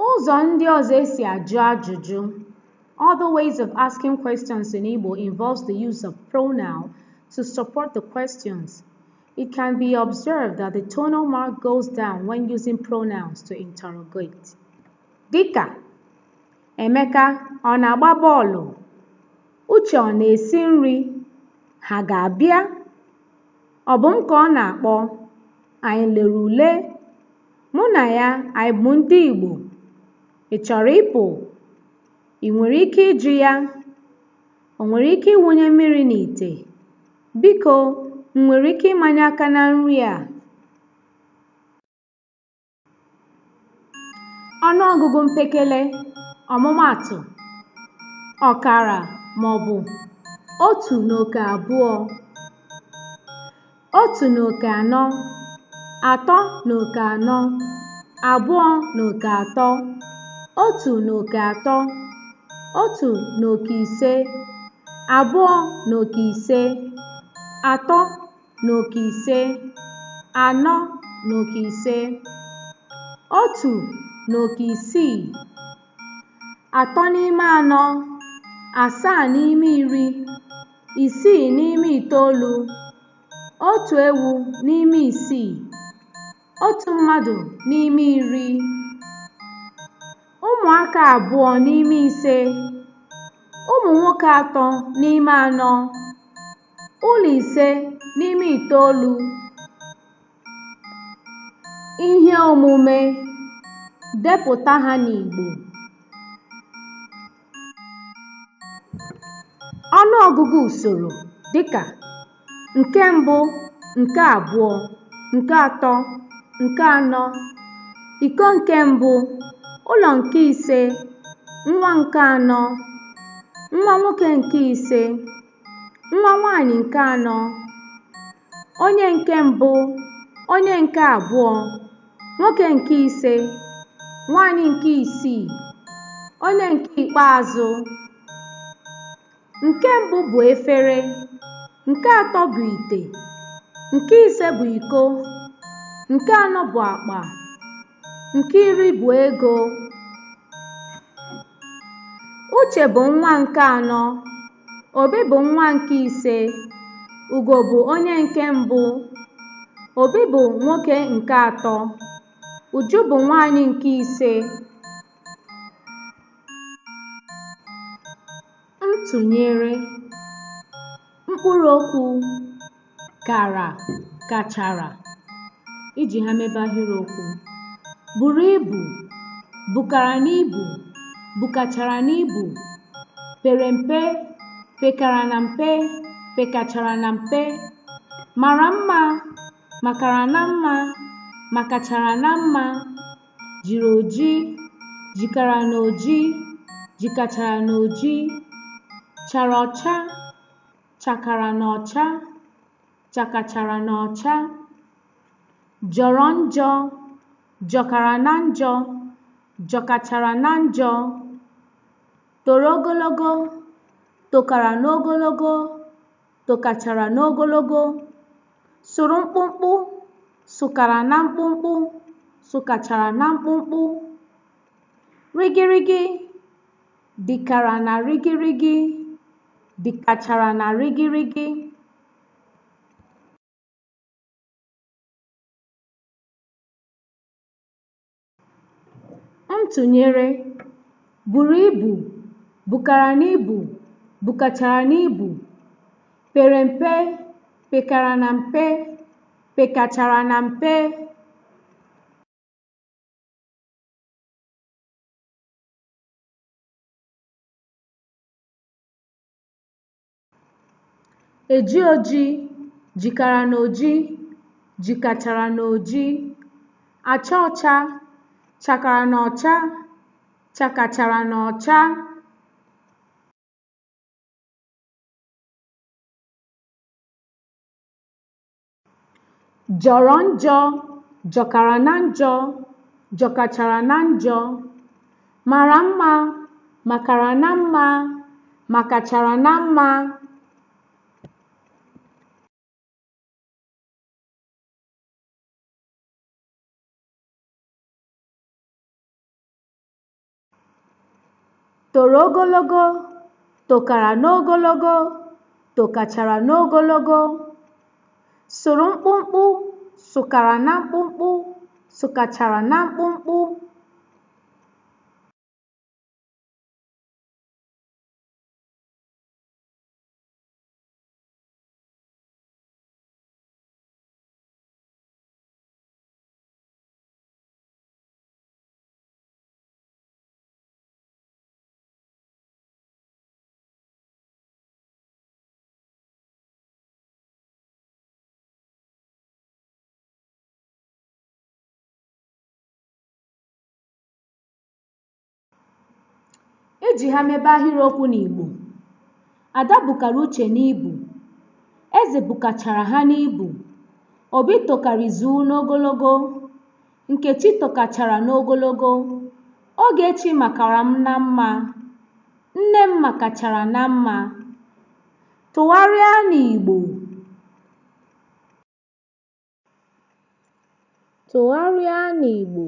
Ụzọ ndị ọzọ e si ajụ ajụjụ. Other ways of asking questions in Igbo involves the use of pronoun to support the questions. It can be observed that the tonal mark goes down when using pronouns to interrogate. Dịka, Emeka ọ na-agba bọọlụ? Uche ọ na-esi nri? Ha ga-abịa? Ọ bụ m ka ọ na-akpọ? Anyị lere ule? Mụ na ya anyị bụ ndị Igbo? Ị chọrọ ịpụ? Ị nwere ike ịjụ ya? O nwere ike ịwụnye mmiri n'ite? Biko, m nwere ike ịmanye aka na nri a? Ọnụọgụgụ mpekele, ọmụmaatụ, ọkara maọbụ otu n'oke abụọ, otu n'oke anọ, atọ n'oke anọ, abụọ n'oke atọ, otu n'oke atọ, otu n'oke ise, abụọ n'oke ise, atọ n'oke ise, anọ n'oke ise, otu n'oke isii, atọ n'ime anọ, asaa n'ime iri, isii n'ime itoolu, otu ewu n'ime isii, otu mmadụ n'ime iri, ụmụaka abụọ n'ime ise, ụmụ nwoke atọ n'ime anọ, ụlọ ise n'ime itoolu. Ihe omume: Depụta ha n'Igbo. Ọnụọgụgụ usoro dịka nke mbụ, nke abụọ, nke atọ, nke anọ, iko nke mbụ, ụlọ nke ise, nwa nke anọ, nwa nwoke nke ise, nwa nwaanyị nke anọ, onye nke mbụ, onye nke abụọ, nwoke nke ise, nwaanyị nke isii, onye nke ikpeazụ. Nke mbụ bụ efere, nke atọ bụ ite, nke ise bụ iko, nke anọ bụ akpa, nke iri bụ ego. Uche bụ nwa nke anọ, Obi bụ nwa nke ise, Ugo bụ onye nke mbụ, Obi bụ nwoke nke atọ, Uju bụ nwaanyị nke ise. Ntụnyere mkpụrụokwu kara, kachara iji ha mebe ahịrịokwu. Buru ibu, bukara n'ibu, bukachara n'ibu, pere mpe, pekara na mpe, pekachara na mpe, mara mma, makara na mma, makachara na mma, jiri oji, jikara n'oji, jikachara n'oji, chara ọcha, chakara n'ọcha, chakachara n'ọcha, jọrọ njọ, jọkara na njọ, jọkachara na njọ, toro ogologo, tokara n'ogologo, tokachara n'ogologo, sụrụ mkpụmkpụ, sụkara na mkpụmkpụ, sụkachara na mkpụmkpụ, rịgịrịgị, dịkara na rịgịrịgị, dịkachara na rịgịrịgị. Ntụnyere buru ibu, bukara n'ibu, bukachara n'ibu, pere mpe, pekara na mpe, pekachara na mpe. Eji oji, jikara n'oji, jikachara n'oji, acha ọcha, chakara n'ọcha, chakachara n'ọcha. Jọrọ njọ, jọkara na njọ, jọkachara na njọ, mara mma, makara na mma, makachara na mma. Toro ogologo, tokara n'ogologo, tokachara n'ogologo. Sụrụ mkpụmkpụ, sụkara na mkpụmkpụ, sụkachara na mkpụmkpụ. E ji ha mebe ahịrịokwu n'Igbo. Ada bukara Uche n'ibu. Eze bukachara ha n'ibu. Obi tokarizuu n'ogologo. Nkechi tokachara n'ogologo. Ogechi makara m na mma. Nne m makachara na mma. Tụgharịa n'Igbo. Tụgharịa n'Igbo.